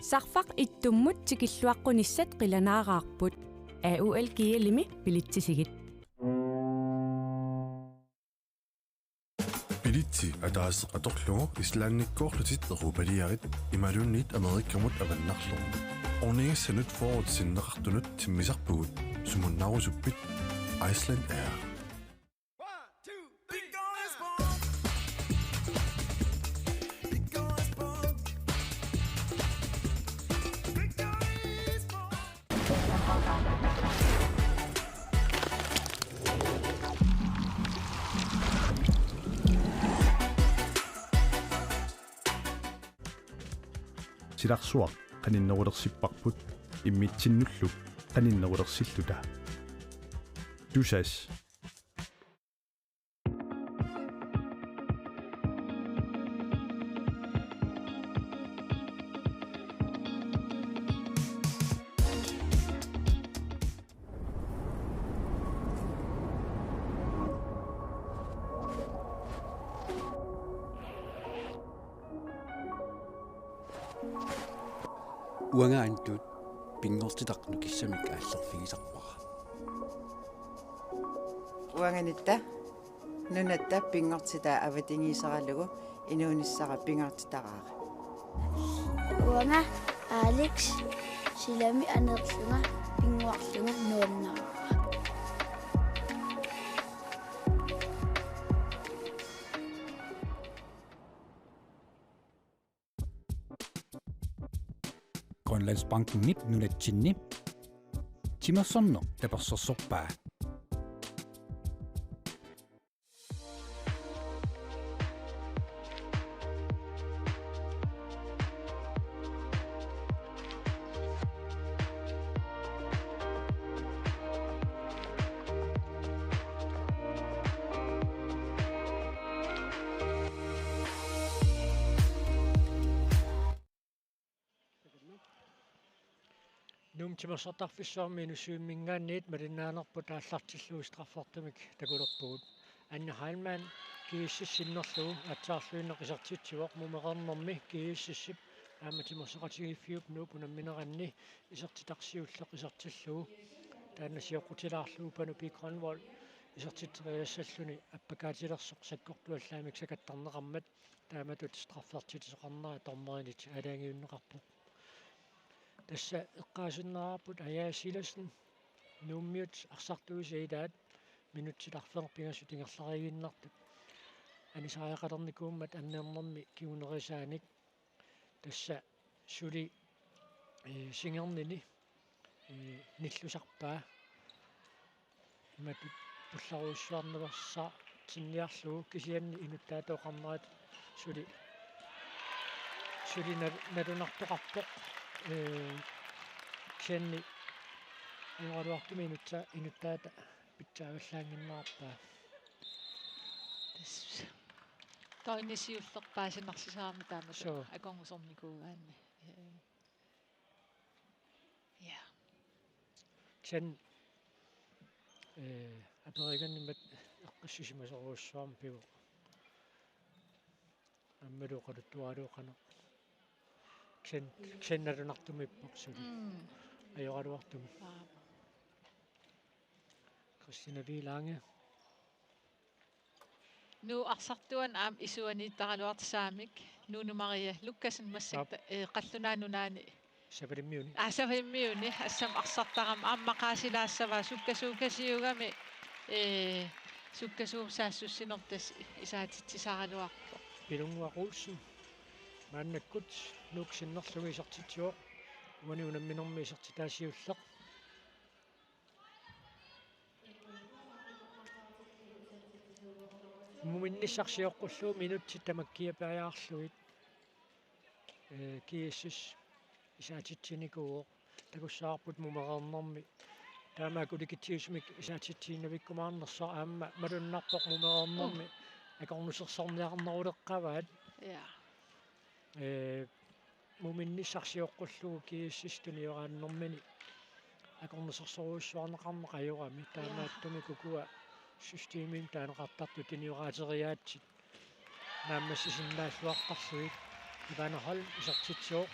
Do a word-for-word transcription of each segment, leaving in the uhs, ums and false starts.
Sarfaq ittummut tikilluaqqunissat qilanaaraarput. A U L G L-imi bilitsisigit. Bilitsi ataaseq atorlugu Islandikkoorlutit Europaliarit imaluunniit Amerikamut avannarlugu. Ornigassanut fyrre sinneqartunut timmisarpugut, sumunnaarusuppit? Iceland Air. Silarsuaq qaninnerulersipparput immitsinnullu qaninnerulersilluta. Tusass. Uanga Antut pinngortitaq nukissamik aallerfigisarpara. Uanga Nitta nunatta pinngortitaa avatangiiseralugu inuunissara pingaartitaraara. Uanga Alex silami aneerlunga pinnguarlunga nuannaarara. Grønlandsbankenip nunatsinni timersorneq tapersersorpaa. Nuup timersortarfissuarmi Inussivimminngaanniit malinnaanerput aallartillugu straffertumik takulerpugut. Anja Heilmann G S S sinnerlugu aatsaarluinnaq isertitsivoq, mumereernermi G S S-ip aamma timersoqatigiiffiup Nuup unammineranni isertitaq siulleq isertillugu. Taanna sioqqutilaarlugu Panu P. Grønvold isertitseriassalluni appakaatilersoq sakkortuallaamik sakattarneqarmat taamatut straffertitsisoqarnera dommerinit aalajangiunneqarpoq. Tassa eqqaasinnaarput Aja Silassen Nuummiut arsartuisa ilaat minutsit arfineq-pingasut ingerlariiginnartut anisariaqalernikuummat annernermi kingunerisaanik. Tassa suli, ee, singernini, ee, nillusarpaa. Imatut pullarujussuarniversaatinniarlugu kisianni inuttaata oqarnerat suli, suli nal-, nalunartoqarpoq. Ee, kisianni ajoraluartumik inutta-, inuttaata pitsaavallaannginnarpaa. Tassa. Taanna siulleq paasinarsisarami taamatut. Suu. Akornusernikkuugaanni. Ee. Ja. Kisianni, ee, aperigannimat eqqissisimasorujussuarmik pivoq. Aammalu oqaluttuaraluaqaaq. Kisianni, kisianni nalunartumik ippoq suli. Mm. Ajoraluartumik. Aap. Christina P. Lange. Nuup arsartuani aamma isuaniittaraluartoq saamik, Nuunu Maria Lukassen massakkut. Aap. Ta-, ee, Qallunaat Nunaanni. Savalimmiuni. Aa, Savalimmiuni, assammik arsartarami, aamma maqaasilaassavaa, sukkasuukasiugami, ee, sukkasuumik saassussinermut tassa isaatitsisaraluarpoq. Pilunnguaq Olsen, maannakkut Nuuk sinnerlugu isertitsivoq, uani unamminermi isertitaa siulleq. Muminnissaq sioqqullugu minutsit tamakkiapajaarlugit, ee, G S S isaatitsinikuuvoq, takussavarput mumereernermi. Taamaakku ulikitsuusumik isaatitsiinnavikkumaarnersoq aamma malunnarpoq mumereernermi. Mm. Akornusersorniarneruleqqavaat. Ja. Ee, muminnissaq sioqqullugu G S S tunioraannermini akornusersorujussuarneqarneq ajorami, taamaattumik ukua systemimik taaneqartartut tunioraatiriaatsit naammassisinnaalluartarlugit. Ivana Holm isertitsivoq.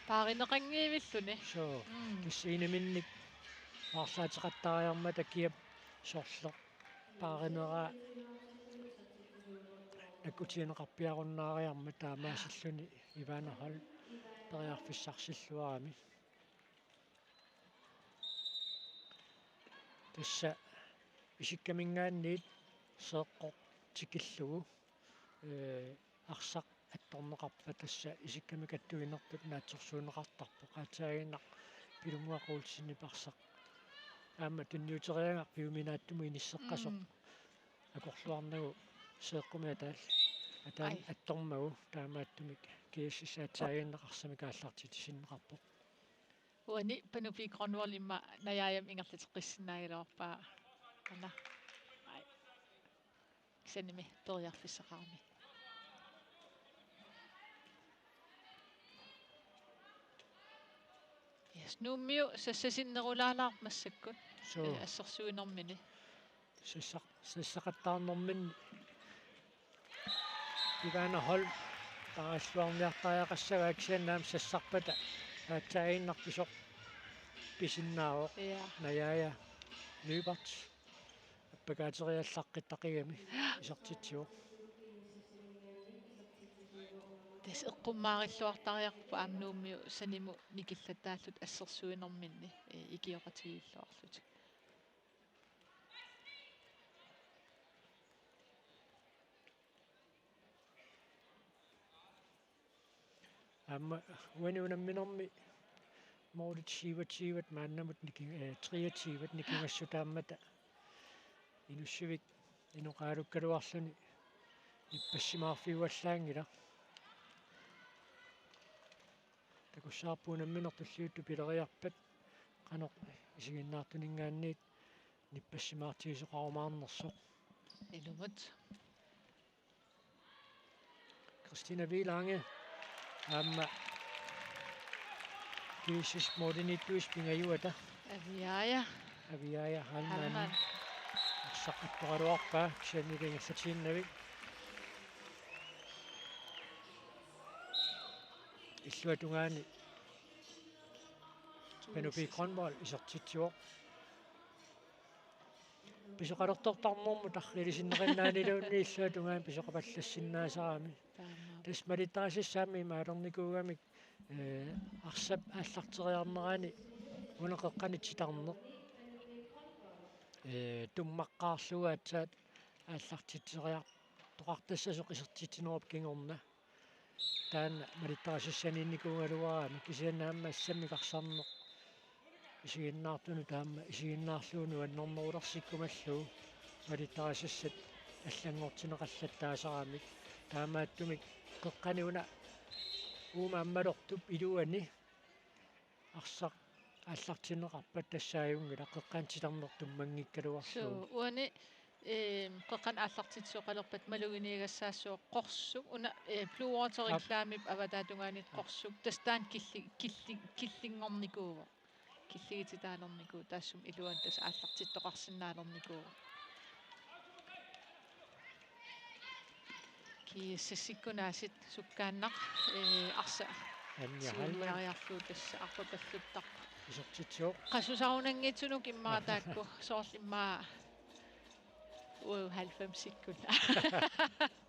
Paarineqanngivilluni. Suu, mm, kisianni minnik paarlaateqattaariarmata kiap sorleq paarineraa nakkutigineqarpiarunnaariarmat taamaasilluni Ivana Holm periarfissarsilluarami. Tassa isikkaminngaanniit seeqqoq tikillugu, ee, arsaq attorneqarpat tassa isikkamik attuinertut naatsorsuunneqartarpoq. Aatsaaginnaq Pilunnguaq Olsenip arsaq aamma tunniuteriagaa piuminaatsumut inisseqqasoq. Mm. Akorluarnagu seeqqumi ataal-, ataani attormagu taamaattumik G S S aatsaaginnaq arsamik aallartitsisinneqarpoq. Uani Panu P. Grønvold immaqa Najaajamik ingerlateqqissinnaagaluarpaa. Ana. Ai. Kisiannimi periarfissaqarami. Yes, Nuummiut sassasinnerulaalaarpoq massakkut. Suu. Ee, assersuinermini. Sassaq-, sassaqattaarnermini Ivana Holm paaralluarniartariaqassagaa kisianni aamma sassarpata aatsaaginnaq pisoq pisinnaavoq. Ja. Najaaja Lyberth appakaateriallaqqittaqigami isertitsivoq. Tassa eqqummaarilluartariaqarpoq aamma Nuummiut sanimut nikillattaallutik assersuinerminni, ee, ikioqatigiilluarlutik. Aamma uani unamminermi målit syvogtyve maannamut niki-, eh, treogtyve nikingassutaammata Inussivik inoqaalukkaluarluni nippassimaarfiuallaanngilaq. Takussavarput unammineq tulliuttoq pileriarpat qanoq isiginnaartuninngaanniit nippassimaartigisoqarumaarnersoq. Ilumut. Christina Wielange aamma G S S-p målimiittuisa pingajuata. Aviaja. Aviaja Heilmann. Heilmann. Arsaq attoraluarpaa kisianni ingerlatiinnavik. Illuatungaani Panu P. Grønvold isertitsivoq. Pisoqalertortarnermut tarrilisinneqinnaaniluunniit illuatungaani pisoqapallassinnaasarami. Taamaappoq. Tassa malittarisassat aamma imaalernikuugamik, ee, arsap aallarteriarnerani una qeqqani titarneq, ee, tummaqqaarlugu aatsaat aallartitseriartoqartassasoq isertitsinerup kingorna. Taanna malittarisassaniinnikuugaluarami kisianni aamma assammik arsarneq isiginnaartunut aamma isiginnaarlugu nuannernerulersikkumallugu malittarisassat allanngortinneqallattaasaramik. Taamaattumik qeqqani una uuma ammalortup iluani arsaq aallartinneqarpat tassaajunngilaq qeqqani titarneq tummanngikkaluarlugu. Suu, uani, eem, qeqqani aallartitsisoqalerpat maluginiagassaassooq qorsuk, una, ee, Blue Water Aap. Reklamep avataatungaani qorsuk, tassa taanna killi-, killi-, killinngornikuuvoq. Killigititaalernikuuvoq, taassuma iluani tassa aallartittoqarsinnaalernikuuvoq. G S S-ikkut aasiit sukkaannaq, ee, arsaq. Anja Heilmann. Siuliariarlugu tassa arpapalluttarpoq. Isertitsivoq. Qasusarunanngitsunuk immaqa taakku, soorlu immaqa uagut halvfemsikkut.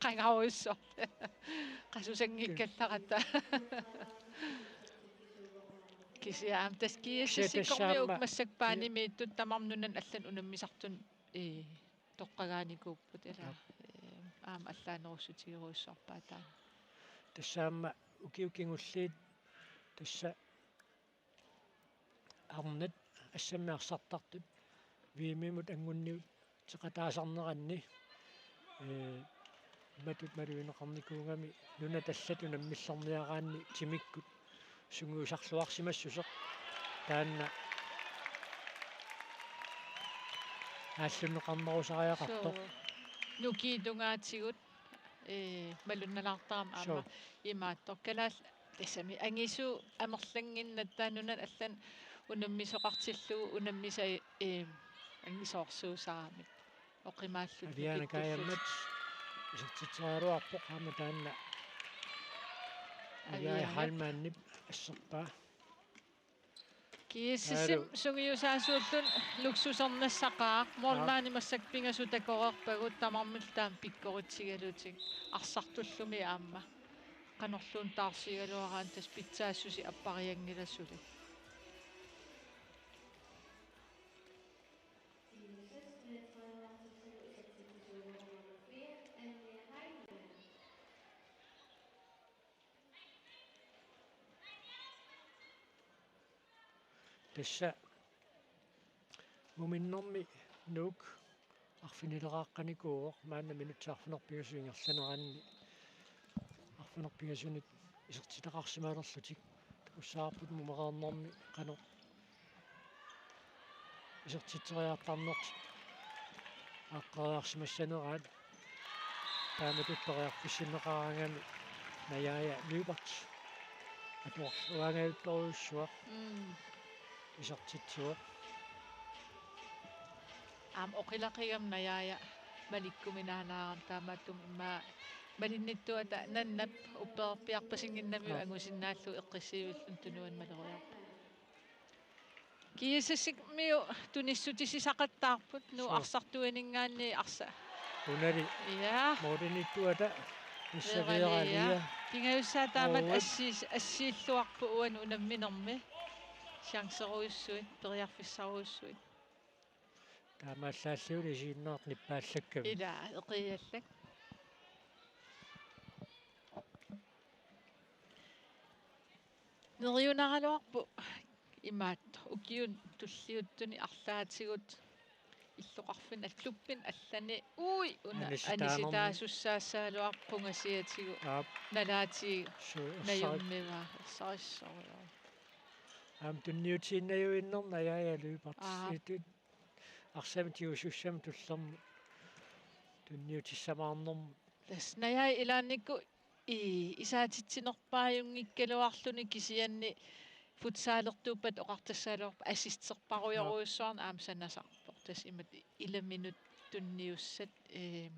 Qangarujussuaq. Qasusanngikkallarata. Kisianni aamma tassa G S S-ikkut aamma uku massakkut paanimiittut tamarmik nunani allani unammisartuni, ee, toqqagaanikuupput ila. Aap. Ee, aamma allaanerussutigerujussuarpaa taanna. Tassa aamma ukiut kingulliit tassa arnat assammik arsartartut V M-imut angunniuteqataasarneranni, ee, matut malugineqarnikuugami nunat allat unammillerniaraanni timikkut sungiusarluarsimassuseq taanna aallunneqarnerusariaqartoq. Suu. Nukiit tungaatigut, ee, malunnalaartarami aamma. Suu. Imaattoq kalaallit tassami angisuut amerlannginnatta nunat allat unammisoqartillugu unammisai, ee, angisoorsuusaramik. Oqimaallutik Aviana nukittuullutik. Kaajammat isertitseriaraluarpoq aamma taanna. Avianip. Heilmannip asserpaa. GSS-ip sungiusaasuulluni luksusernassaqaaq. Målmandit massakkut pingasut takoreerpagut tamarmillu taama pikkoritsigalutik. Arsartullumi aamma. Qanorluunniit taarsigaluaraanni tassa pitsaassuseq apparianngilaq suli. Tassa muminnermi Nuuk arfinileraqqanikuuvoq maanna minutsit arfineq-pingasut ingerlaneranni. Arfineq-pingasunit isertitaqarsimalerlutik takussavarput mumereernermi qanoq isertitseriartarnertik aaqqeriarsimassaneraat. Taamatut periarfissinneqaraangami Najaja Lyberth atorluaangajuttorujussuaq. Mm. Isertitsivoq. Aamma oqilaqigami Najaja malikkuminaanaarami, taamaattumik immaqa malinnittuata Nannap upperpiarpasinngimmat Aap. angusinnaallugu eqqissiivilluni tunuani maleriarpoq. GSS-imiut tunissutissaqattaarput Nuuk Suu. arsartuininngaanniit arsa. Unali. Ja. Målimiittuata. Veeralia. Veeralia. Pingajussaat taamatut Ooi. assi-, assiilluarput uani unamminermi. Chancerujussuit, periarfissarujussuit. Taamaallaalliulli isiginnaartut nippaallakkami. Ila, eqiallak. Neriunaraluarpoq imaattoq ukiuni tulliuttuni arlaatigut illoqarfinni al-, klubbini allani ui una Anisi taamermi. anisitaasussaassaagaluarpoq qungasiatigut Aap. nalaatigut Suu, ersarit. najummivaa ersarissorujussuuvoq. Aamma tunniutiinnajuinnarneq Najaja Lyberth. Aap. Itut arsamik tigusussamik tullermut tunniutissamaarnermut. Tassa Najaja ilaannikkut i-, isaatitsinerpaajunngikkaluarluni kisianni futsalertuuppat oqartassaagaluarpoq assisterparujorujussuarnik aamma sanasarpoq. Tassa imatut ilaminut tunniussat, ee,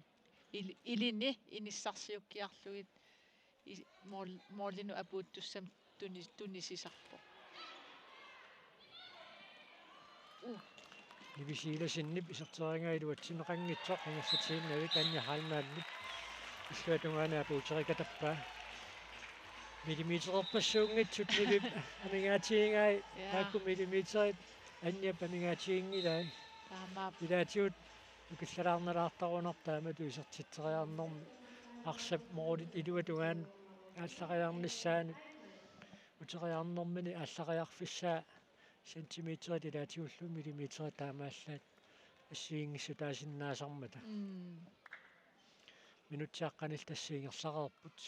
il-, ilini inissarsiukkiarlugit i-, mål-, målinut apuuttussamik tuni-, tunisisarpoq. Uh. Nivi Silasenip iserteriaraa iluatsinneqanngitsoq ingerlatiinnavik Anja Heilmannip illuatungaani apuuterikatappaa. Millimetererpassuunngitsut Nivip amigaatigigai Ja. taakku millimeterit Anjap amigaatiginngilai. Taamaappoq. Ilaatigut ukillalaarnalaartarunarpoq taamatut isertitseriarnermi arsap målit iluatungaani aallariarnissaanut uteriarnermini aallariarfissaa centimeterit ilaatigullu millimeterit taamaallaat assigiinngissutaasinnaasarmata. Mm. Minutsiaqqanilli tassa ingerlareerput.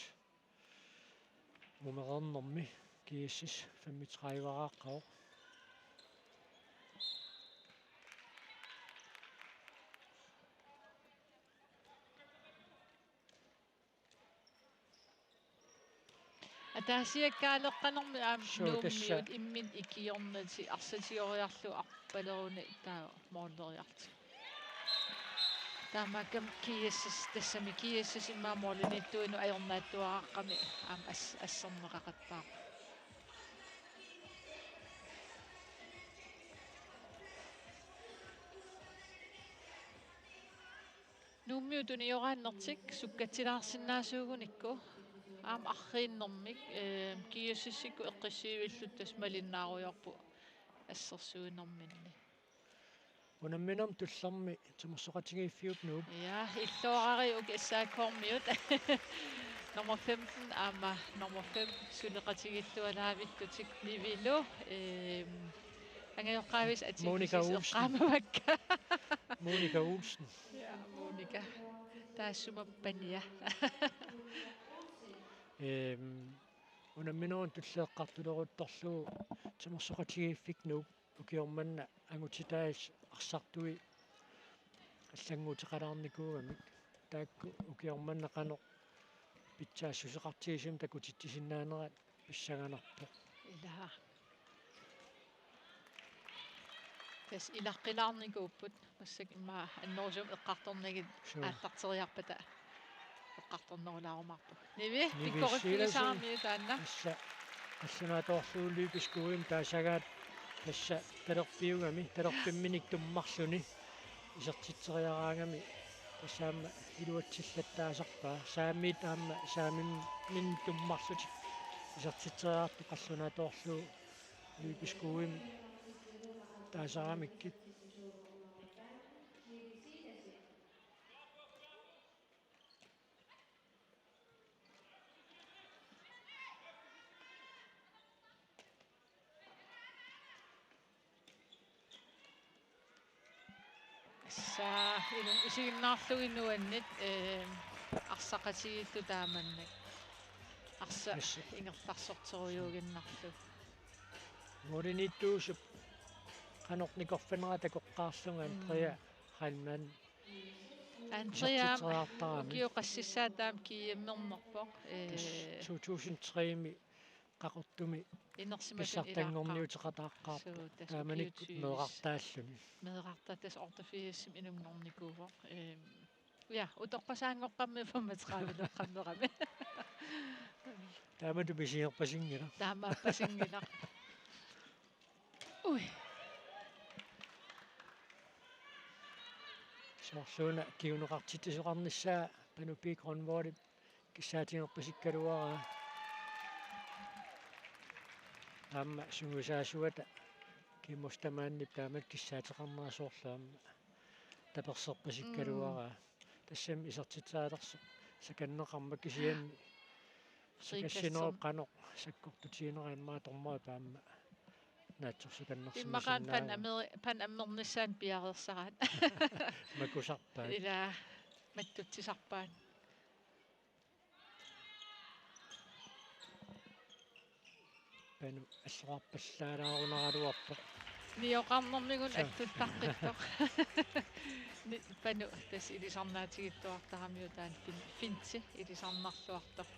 Mumereernermi GSS femogtredive-raaqqavoq. Ataasiakkaaleqqanermi aamma Suu, tassa. Nuummiut imminut ikiornatik arsatigoriarlugu arpaleruni taava måleriarlutik. Taamaakkami GSS tassami GSS immaqa målimiittuinut ajornaatsuaraaqqami aamma as-, asserneqaqattaarpoq. Nuummiut tunioraannertik sukkatsilaarsinnaasuugunikku aamma arriinnermik, ee, GSS-ikkut eqqissiivillutik tassa malinnaarujoorput assersuinerminni. Unamminermi tullermi timersoqatigiiffiup Nuup. Ja, illoorari uku S A K-miut. Nummer femten aamma nummer fem suleqatigillualaavillutik Nivilu. Ehm, angajoqqaavisa Monika atikisis Olsen. Eqqaamavakka. Monika Olsen. Ja, Monika. Taassuma pania. Ehm, unamminermi tulleeqqartuleruttorlugu timersoqatigiiffik Nuup ukioq manna angutitaasa arsartui allannguuteqalaarnikuugamik. Taakku ukioq manna qanoq pitsaassuseqartigisumik takutitsisinnaanerat pissanganarpoq. Ilaa. Tassa ilaqqilaarnikuupput. Massakkut immaqa annerusumik eqqartornagit Suu. aallarteriarpata. Artornerulaarumaarpoq. Nivi, Nivi pikkoriffigisaramiuk taanna. Tassa qallunaatoorlugu Lybisk O M taasagaat tassa talerpiugami, talerpimminik tummarluni isertitseriaraangami tassa aamma iluatsillattaasarpaa. Saamiit aamma saamimminik tummarlutik isertitseriartut qallunaatoorlugu Lybisk O M taasaramikkit. Tassa ilumut isiginnaarlugu nuanneq, ehm, arsaqatigiillu taamannak. Arsaq Tassa. Ingerlarsorterujuuginnarlugu. Målimiittuusup qanoq nikorfanera takoqqaarlunga Mm. Andrea Heilmann Andrea isertitseriartarami. Ukioq qassissaataam G M-ernerpoq. Tassa Eh, to tusind tre-mi Qaqortumi inersimasuni pissartanngorniuteqataaqqaarpoq. Suu, tassa taamanikkut ukiut meerartaalluni. Meerartaat tassa otteogfirsimi inunngornikuuvoq. Ehm, ja, utoqqasaanngoqqammerami femogtrediveqammerami. Taamatut misigerpasinngilaq. Taamaappasinngilaq. Ui. Soorluuna kinguneqartitsisoqarnissaa Panu P. Grønvoldip kissaatigerpasikkaluaraa. Aamma sungiusaasuata Kim Ostermannip taamatut kissaateqarnera soorlu aamma taperserpasikkaluaraa. Mm. Tassami isertitserialersoq sakanneqarmat kisianni sakassinooq Frikasserm. Qanoq sakkortutiginera immaqa dommerit aamma naatsorsukannersimasinnaagami. Immaqaana Pan Amer-, Pan Am-ernissaanut piareersaraat. Makusarpaat. Ila mattutsisarpaat. Panu allorarpallaalaarunaraluarpoq. Nioqarnermigut Sa- attuttaqqittoq. Ni-, Panu tassa ilisarnaatigilluartaramiuk taanna fin-, finti ilisarnarluartoq.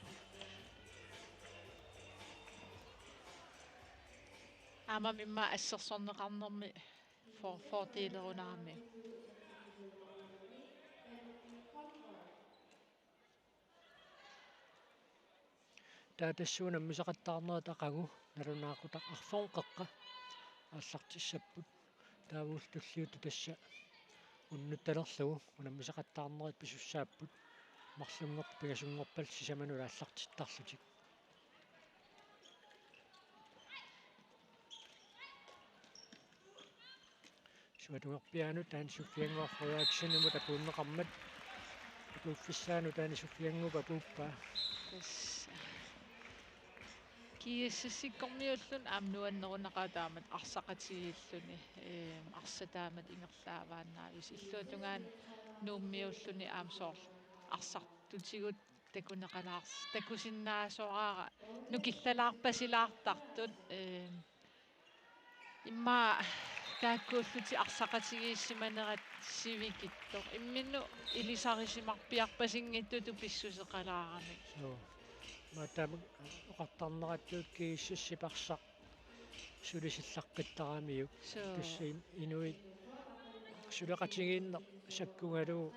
Aamma immaqa assersorneqarnermi for-, fordelerunarami. Taava tassa unammisaqattaarnerit aqagu nalunaaqutaq arfineq-qeqqa aallartissapput. Taava ullut tulliuttut tassa unnuttalerlugu unammisaqattaarnerit pisussaapput. Marlunngorpat pingasunngorpallu sisamanut aallartittarlutik. Suatungerpiaanut Ane Sofiannguaq Frederiksenimut apuunneqarmat. Akuuffissaanut Ane Sofiannguup apuuppaa. Tassa. G S S-ikkormiulluni aamma nuannerunaqaaq taamatut arsaqatigiilluni. Ehm, arsaq taamatut ingerlaavaannavisi. Illuatungaani Nuummiulluni aamma soorlu arsartutigut takuneqalaars-, takusinnaasoraara nukillalaarpasilaartartut, ehm, immaqa taakkuullutik arsaqatigiissimanerat sivikitsoq. Imminnut ilisarisimarpiarpasinngitsutut pissuseqalaaramik. Suu. Maani taama oqartarnerattut G S S-ip arsaq suli sillaqqittaramiuk. Suu. Tassa in-, inuit suleqatigiinneq sakkugalugu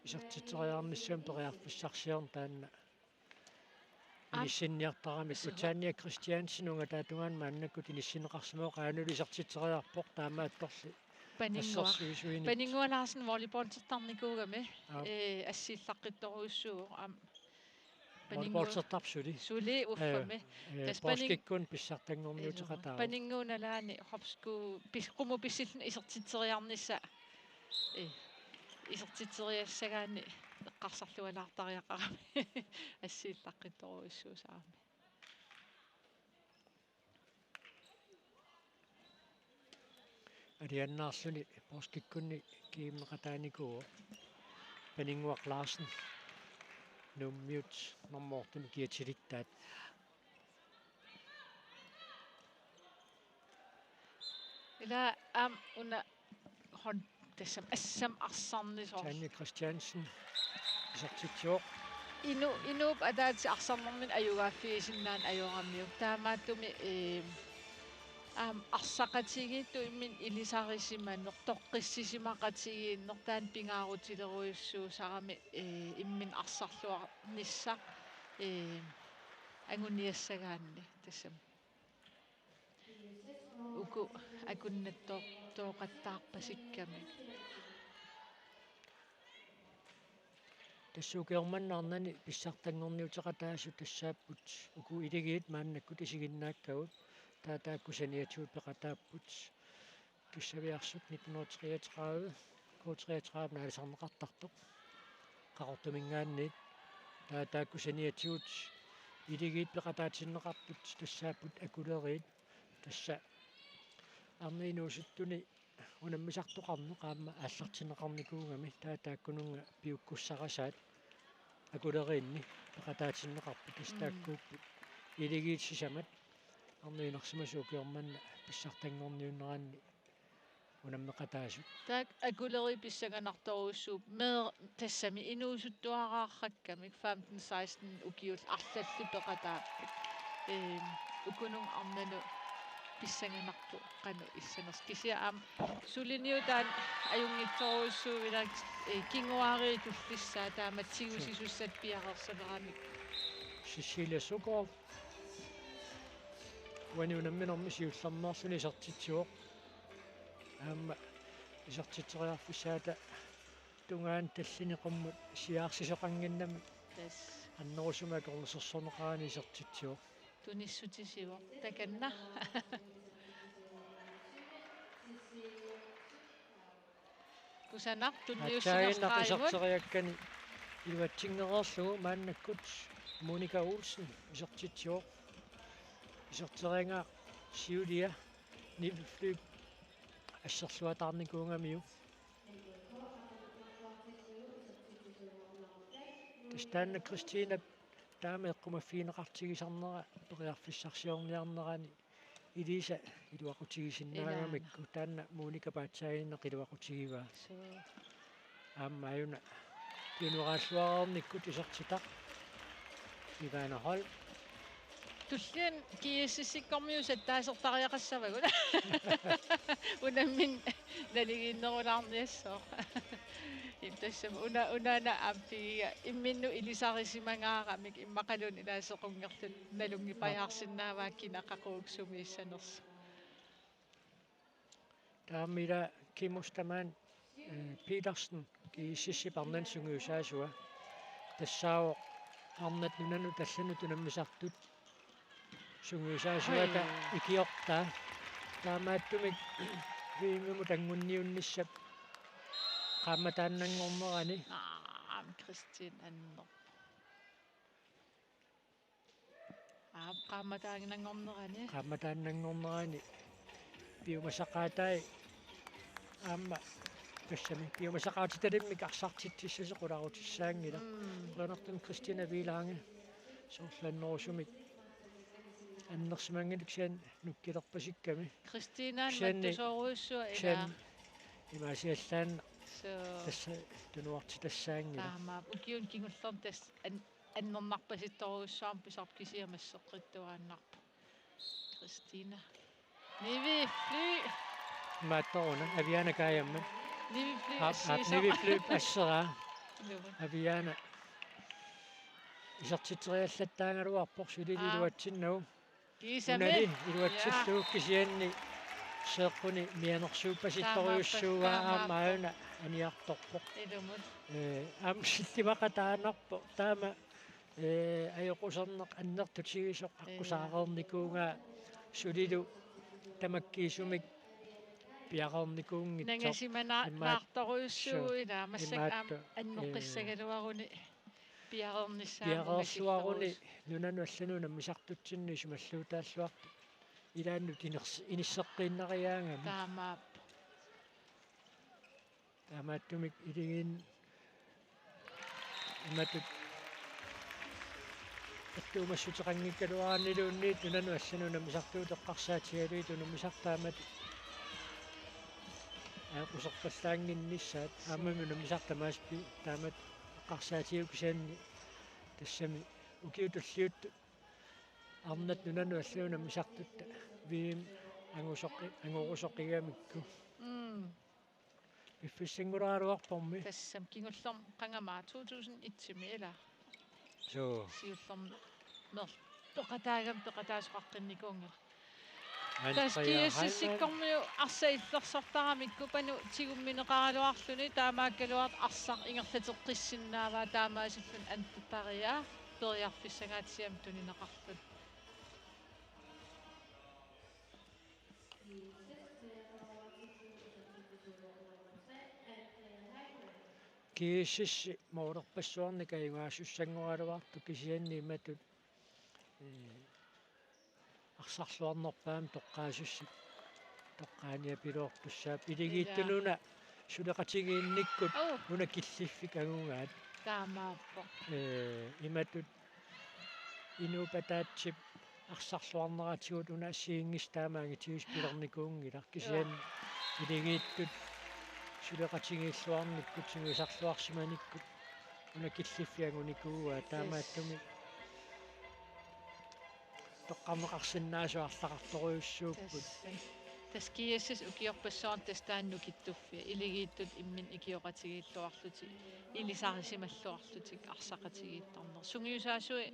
isertitseriarnissamut periarfissarsiorneq taanna Aap. Inissinniartaramikku. Suu. Tanja Christiansen ungataatungaani maannakkut inissinneqarsimavoq, qanoq isertitseriarpoq taamaattorli. Paninnguaq. Assersuisuinit. Paninnguaq Larsen volleyballtertarnikuugami. Aap. Ee, assiillaqqittorujussuuvoq. Aamma Paninnguaq. Volleyballtertarpoq suli. Suli uffami. Ee, ee, tassa Panin-, poorskikkunni pissartanngorniuteqataavoq. Paninnguaq nalaani hopsku pis-, qummut pissilluni isertitseriarnissaq. Ee, isertitseriassagaanni eqqarsarlualaartariaqarami. Assiillaqqittorujussuusarami. Alianaarluni poorskikkunni kiimmeqataanikuuvoq Paninnguaq Larsen, Nuummiut normoortumi kiatilittaat. Ila aamma una hon-, tassami assammik arsarnisoq. Tanja Christiansen isertitsivoq. Inu-, inuup ataatsip arsarnermini ajugaaffigisinnaanani ajoramiuk. Taamaattumik, ee, aamma ars-, Arsaqatigiittut imminut ilisarisimaneq, toqqissisimaqatigiinneq taanna pingaarutilerujussuusarami, ee, imminut arsarluarnissaq, ee, anguniassagaanni tassami. Uku akunnattoor-, tooqattaarpasikkamik. Tassa ukioq manna arnani pissartanngorniuteqataasut tassaapput uku Iligiit maannakkut isiginnaakkagut, taava taakku saniatigut peqataapput. Kissaviarsuk nitten hundrede treogtredive, K treogtredive naalisarneqartartoq Qaqortuminngaanniit, taava taakku saniatigut Iligiit peqataatinneqartut tassaapput Akuleriit, tassa arnat inuusuttuni unammisartoqarneq aamma aallartinneqarnikuugami, taava taakkununnga piukkussarasaat Akuleriinni peqataatinneqarput, tassa Mm. taakkuupput Iligiit sisamat arnat inersimasut ukioq manna pissartanngorniunneranni unammeqataasut. Taakku Akuleri pissanganartorujussuupput, mee-, tassami inuusuttuaraarrakkamik femten seksten ukiullu arlallit peqataapput. Eem, ukununnga arnanut pissanganarpoq qanoq issanersoq. Kisianni aamma suliniut taanna ajunngitsorujussuuvilaakkit, ee, kinguaariit tullissaat taama tigusisussat piareersanerannik. Cecilie Søgaard. Uani unamminermi siullermeerluni isertitsivoq. Aamma isertitseriarfissaata tungaanut tallini qummut siaarsisoqannginnami. Yes. Annerusumik akornusersorneqarani isertitsivoq. Tunissutisivoq. Takanna. Kusanaq tunniussinersoq. Aatsaannaq qaamut iserteriakkani iluatsinngereerlugu maannakkut Monika Olsen isertitsivoq. Iserteriaraa siulia Nivi Flyb asserluataarnikuugamiuk. Tassa taanna Kristina taama eqqumaffigineqartigisarnera periarfissarsiorniarnerani Elisa iluaqutigisinnaagamikku. Ilaana. Taanna Monika paatsaaginnaq iluaqutigivaa. Suu. Aamma ajuna piuneraalluareernikkut isertitaq Ivana Holm. Tulliani GSS-ikkormiut sattaasertariaqassavagut. Unammineq naligiinnerulaarniassaaq. Ip tassami una, unaana aamma pigiga imminnut ilisarisimangaaramik immaqaluunniit ilaasequnngorluni nalunngipajaarsinnaavaa kina qaqugu sumiissanersoq. Taamaallaat Kim Ostermann, eh, Petersen, GSS-ip arnanut sungiusaasua. Tassaavoq arnat nunanut allanut unammisartut sungiusaasuata Hej. Ikiortaa. Taamaattumik V M-imut anguniarnissap qaammataannanngornerani. Naam, Kristin Anner. Aap, qaammataannanngornerani. Qaammataannanngornerani. Piumasaqaatai aamma tassami piumasaqaatitalimmik arsartitsissasoq qularutissaanngilaq. Mm. Qujanartumik Kristina Viilaange soorlu annerusumik annersimanngilaq kisianni nukkilerpasikkami. Kristina kisianni mattusoorujussuaq ilaa. Kisianni imaasiallaannaq. Suu. Tassa tunuartitassaanngilaq. Taamaappoq ukiuni kingullerni tassa an-, annernarpasittorujussuarmik pisarpoq kisianni masseqqittuaannarpoq. Kristina. Nivi Fly. Maattoruna, Aviana Kajammi. Nivi Fly aap, aap, assiisoq. Nivi Fly asseraa. Ilumut. Aviana. Isertitseriallattaagaluarpoq suli Aap. Iluatsinnagu. Kiisami. Unali iluatsillugu. Jaa. Kisianni seeqquni mianersuuppasittorujussuugaa. Taamaappa-, aamma taamaappa. Aajuna aniartorpoq. Ilumut. Ee, aamma sillimaqataanarpoq. Taama, ee, ajoquserneq annertutigisoq. Ee. Aqqusaareernikuugaa sulilu tamakkiisumik piareernikuunngitsoq. Nangasimana-, imaat-, naartorujussuuvoq suu, ilaa, massakkut aamma imaattoq, ee, annoqqissagaluaruni. Piareernissaanut piareersuaruni ungasissorujus-, nunanut allanut unammisartutsinni isumalluutaalluartut. Ilaannut iners-, inisseqqiinnariaagami. Taamaappoq. Taamaattumik Iligiit imatut attuumassuteqanngikkaluaraniluunniit nunanut allanut unammisartuut eqqarsaatigalugit unammisartut taamatut ajoquserpallaannginnissaat. Suu. Aammami unammisartut tamaasa pi-, taamatut eqqarsaatigalugu kisianni tassami ukiut tulliuttut arnat nunanut allanut unammisartutta V M angusoqi-, angurusoqigamikku. Mm. Piffissanngulaaraluarpormi. Tassami kingullermi qanga aamma to tusind et-imi ila. Suu. Siullermi mer-, peqataagami peqataasoqaqqinnikuunngilaq. Andrea Heinlein. Tassa GSS-ikkormiut arsaq illersortaramikku Panu tigummineqaraluarluni taamaakkaluartoq arsaq ingerlateqqissinnaavaa taamaasilluni Andrea periarfissangaatsiamik tunineqarluni. GSS-i målerpassuarnik ajugaasussanngorluartoq kisianni imatut, ee, arsarluarnerpaamik toqqaasussat toqqaaniapiloortussaap iligiittununa suleqatigiinnikkut. Au. Una killiffik angugaat. Taamaappoq. Ee, imatut inuup ataatsip arsarluarneratigut una assigiinngissaq taama angitigisoq pilernikuunngilaq. Kisianni iligiittut suleqatigiilluarnikkut, tiguisarluarsimanikkut una killiffik angunikuuaa taamaattumik toqqarneqarsinnaasoq arlaqartorujussuupput. Tassa. Tassa GSS ukiorpassuarni tassa taanna nukittuffia. Iligiittut imminnut ikioqatigiilluarlutik, ilisarisimalluarlutik arsaqatigiittarneq. Sungiusaasui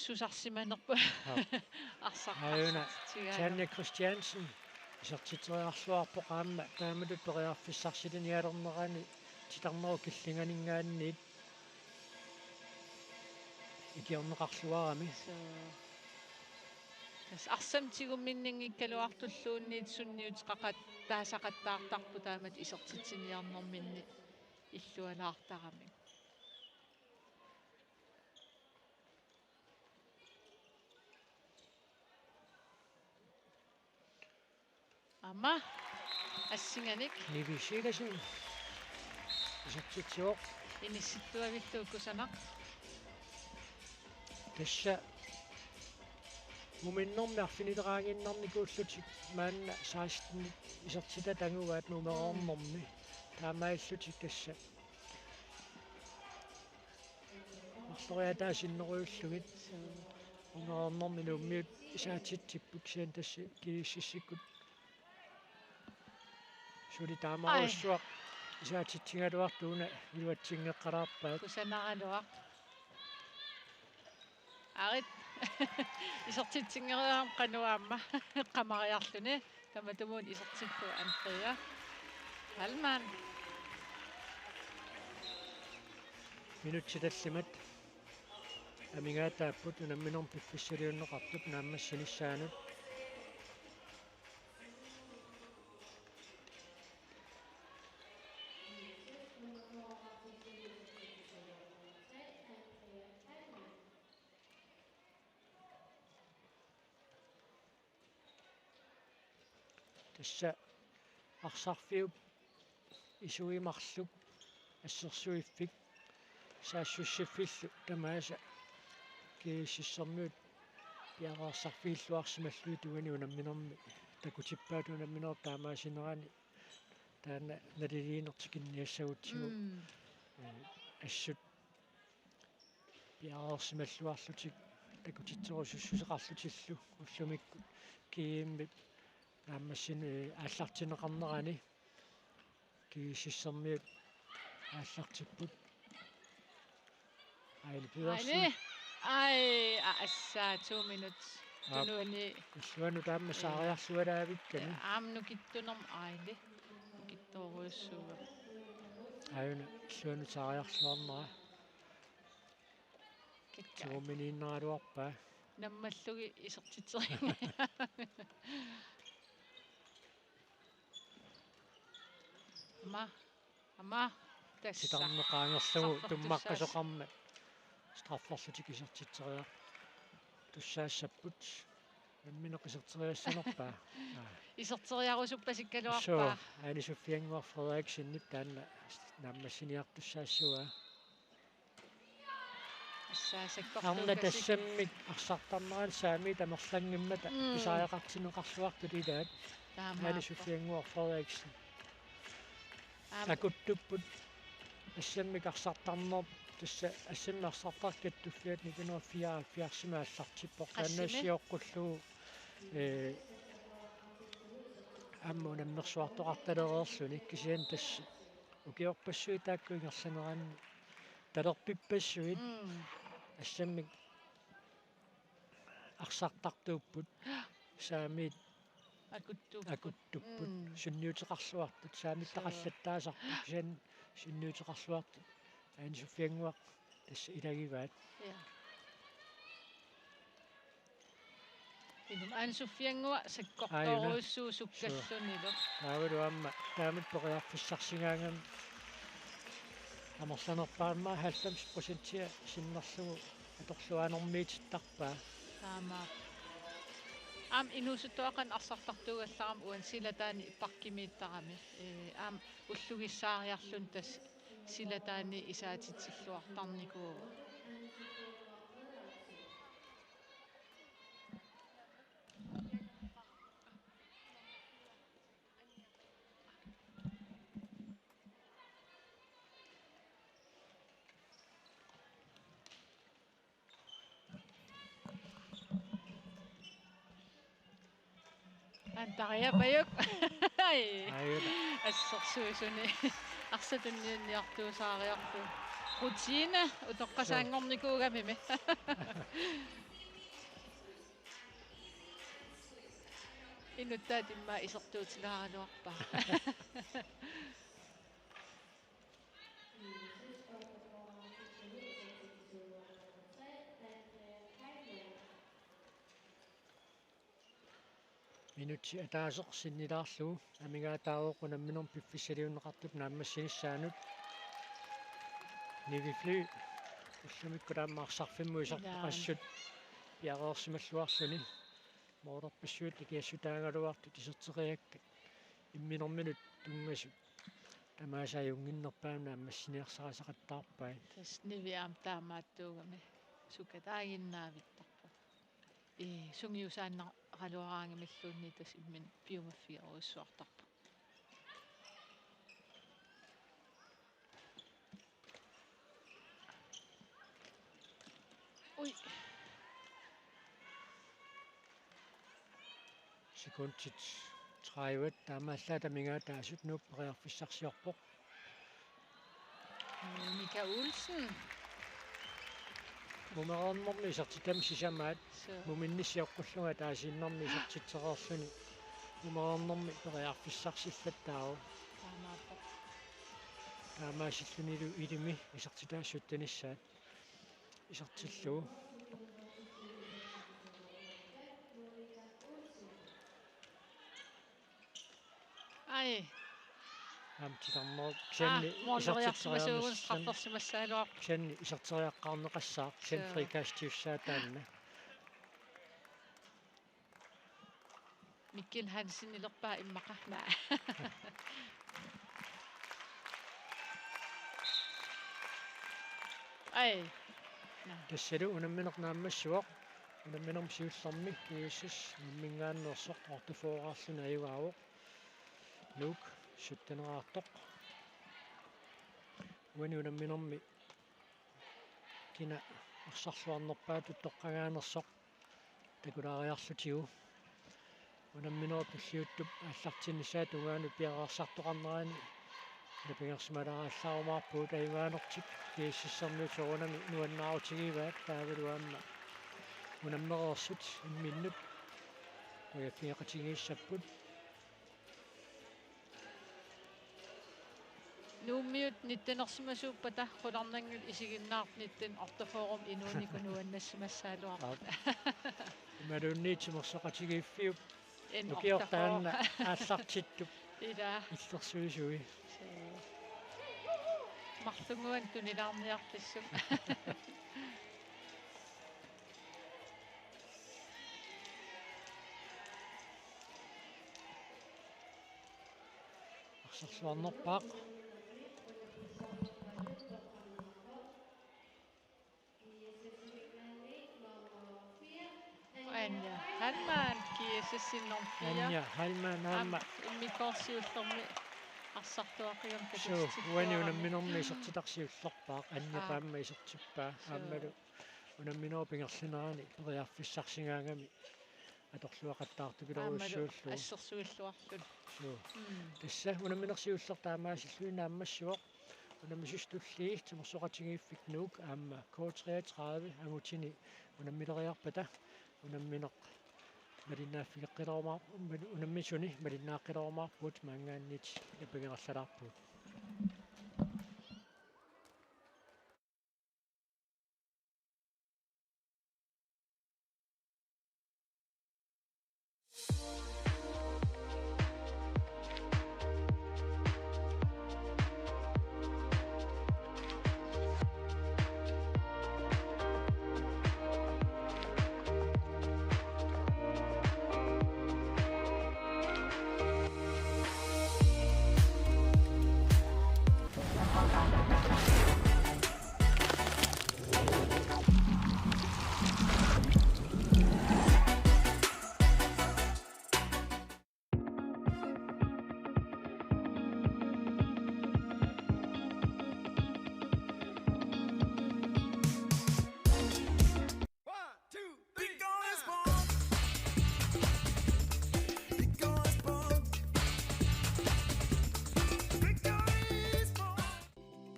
susarsimanerput. Aap. Arsaq. Aajuna, arsartitsigaanni. Tanja Christiansen isertitseriarluarpoq aamma taamatut periarfissarsilinnialernerani titarnerup killinganinngaanniit ikiorneqarluarami. Suu. Tassa arsamik tigumminninngikkaluartulluunniit sunniuteqaqattaasaqattaartarpoq taamatut isertitsiniarnerminni illualaartaramik. Aamma assinganik. Nivi Silasen isertitsivoq. Inissittuavillugu kusanaq. Tassa muminnermi arfinileraannginnarnikuullutik maanna seksten isertitatta angugaat mumereernermi. Taamaalillutik tassa marloriaataa sinnerujullugit. Ungaarnermi Nuummiut isaatitsipput kisianni tassa GSS-ikkut suli taamaarujussuaq isaatitsigaluartut una iluatsinngeqqalaarpaat. Kusanaraluaq. Arit. Isertitsinngereerami qanoq aamma qamariarluni. Tamatumuuna isertippoq Andrea Hallmann. Minutsit tallimat amigaataapput unamminermi piffissaliunneqartup naammassinissaanut. Tassa arsarfiup isui marluk assersuiffik saassussiffillu tamaasa GSS-ermiut piareersarfigilluarsimallugit uani unamminermi takutippaat unamminerup taamaasinerani taanna naliliineq tikinniassagutsigu. Mm. Ee, assut piareersimalluarlutik takutitserusussuseqarlutillu ullumikkut GM-ip naammassini, ee, aallartinneqarnerani GSS-ermiut aallartipput. Aili Pedersen. Aili. Ai, a-, assaa, to minut. Aap. Tunuani. Illuanut taama saariarlualaavikkami. Ee, aamma nukittunermi Aili. Nukittoorujussuuvoq. Aajuna, illuanut saariarluarnera. Kikka. Tigummiinnaraluarpaa. Nammallugit isertitseriarlunga. Aamma, aamma, tassa. Titarneq qaangerlugu tummaqqasoqarmat strafferlutik isertitseriartussaassapput. Nammineq iserteriassanerpaa. Aa. Iserteriarusuppassikkaluarpaa. Suu, Ane Sofiannguaq Frederiksenip taanna naammassiniartussaassavaa. Tassa sakkortuukasik. Arnat assammik arsartarnerat saamiit amerlanngimmata. Mm. Pisariaqartinneqarluartut ilaat. Taamaappoq. Ane Sofiannguaq Frederiksen. Aap. Takuttupput assammik arsartarneq, tassa assammik arsartaq kattuffiata nitten hundrede fireoghalvfjerdsimi aallartippoq. Qassimi? Taanna sioqqullugu, ee, aamma unammersuartoqartalereerluni kisianni tassa ukiorpassuit taakku ingerlaneranni talerpippassuit Mm. assammik arsartartuupput saamiit Akuttuupput. akuttupput Mm. sunniuteqarluartut saamiittaqallattaasarput kisianni sunniuteqarluartut Aana Soffiannguaq tassa ilagivaat. Ja. Inum Aana Soffiannguaq Aajuna. sakkortoorujussuusukkalunilu. Taavalu aamma taamatut periarfissarsigaangami amerlanerpaammaa halvfems procentia sinnerlugu atorluaanermiitittarpaa. Taamaappoq. Aamma inuusuttuaqqat arsartartuugallarami uani silataani pakkimiittarami. Ee, aamma ullugissaariarluni tassa silataani isaatitsilluartarnikuuvoq. Antariapajuk. Ai. Aajuna. Assersuisuni. Arsaq tunniunniartuusaariarlugu. Rutine utoqqasaanngornikuugamimi. Inuttaat immaqa isertuutilaaraluarpaa. Minutsi ataaseq sinnilaarlugu amigaataavoq unamminermi piffissaliunneqartup naammassinissaanut. Nivi Fly ullumikkut aamma arsarfimmut isertoqassut piareersimalluarluni. Moorarpassuit ikiassutaagaluartut iserteriakkat imminerminut tunngasut tamaasa ajunnginnerpaamik naammassiniarsarisaqattaarpai. Tassa Nivi aamma taamaattuugami sukataaginnavittarpoq. Ii, sungiusaannaraluaraangamilluunniit tassa imminut piumaffigerujussuartarpoq. Ui. Sekundit tredive taamaallaat amigaataasut Nuuk periarfissarsiorpoq. Mika Olsen. Mumereernermi isertitami sisamaat. Suu. Muminnissi oqqullunga ataasiinnarmi isertitsereerluni. Mumereernermi periarfissarsillattaarpoq. Taamaappoq. Taamaasillunilu ilimi isertitaassuttanissaat. Isertillugu. Ai. Aamma titarnerup kisianni Ah, måleriarsimasuugut isertitseriarnissan-, straffersimassagaluarpoq. Kisianni iserteriaqqaarneqassaaq, kisianni Suu. frikastiussaaq taanna. Mikkel Hansenilerpaa immaqa. Naa. Ai. Naa. Tassalu unammineq naammassivoq. Unamminermi siullermi G S S Nuumminngaanneersoq otteogfyrreqarluni ajugaavoq. Nuuk sytteneqartoq. Uani unamminermi kina arsarluarnerpaatut toqqagaanersoq takulaariarlutigu. Unamminerup tulliuttup aallartinnissaa tungaanut piareersartoqarnerani napigersimalaarumaarpugut ajugaanertik G S S-ermiut soorunami nuannaarutigivaat taavalu aamma unammereersut imminnut qujaffigeqatigiissapput. Nuummiut nittenersimasuuppata qularnanngilaq isiginnaartut nitten otteogfyrremi inuunikut nuannassimassagaluarput. Aap. Imaluunniit timersoqatigiiffiup N otteogfyrre. Ukiortaanna aallartittup Ilaa. Illersuisui. Suu. Marlunguan tunilaarniarlissuk. Arsarluarnerpaaq. Anja Hallmann, G S S nummer fire. Anja Hallmann aamma. Aamma immikkoortoq siullermi arsartuaqqigami. Suu, uani unamminermi isertitaq siullerpaaq, Anja Aa. aamma isertippaa, Suu. aammalu unamminerup ingerlanerani periarfissarsigaangami atorluaqattaartupiloorujussuullugu. Aammalu assersuilluarluni. Suu. Mm. Tassa unammineq siulleq taamaasilluni naammassivoq. Unammisut tulliit timersoqatigiiffik Nuuk aamma K treogtredive angutini unammileriarpata unammineq malinnaaffigeqqilerumaar-, unammisuni malinnaaqqilerumaarput maanngaanniit napaginerlalaarpugut.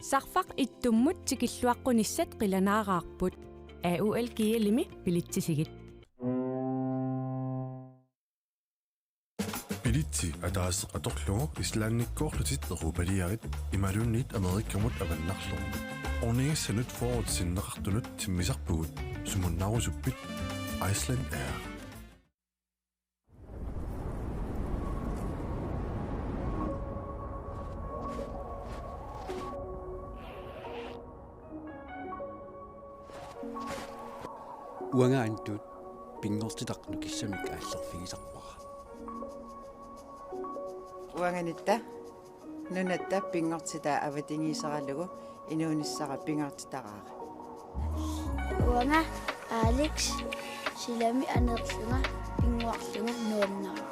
Sarfaq ittummut tikilluaqqunissat qilanaaraarput. A U L G L-imi bilitsisigit. Bilitsi ataaseq atorlugu Islandikkoorlutit europaliarit imaluunniit Amerikkamut avannarlugu. Ornigissanut fyrret sinneqartunut timmisarpugut, sumunnaarusuppit? Iceland Air. Uanga Antut, pinngortitaq nukissamik aallerfigisarpara. Uanga Nitta, nunatta pinngortitaa avatangiiseralugu inuunissara pingaartitaraara. Uanga Alex, silami aneerlunga pinnguarlunga nuannaraara.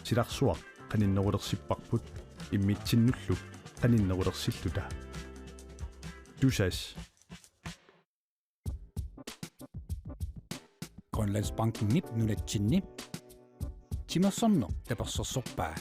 Silarsuaq qaninnerulersipparput immitsinnullu qaninnerulersilluta. Tusass. Grønlandsbankenip nunatsinni timersorneq tapersersorpaa.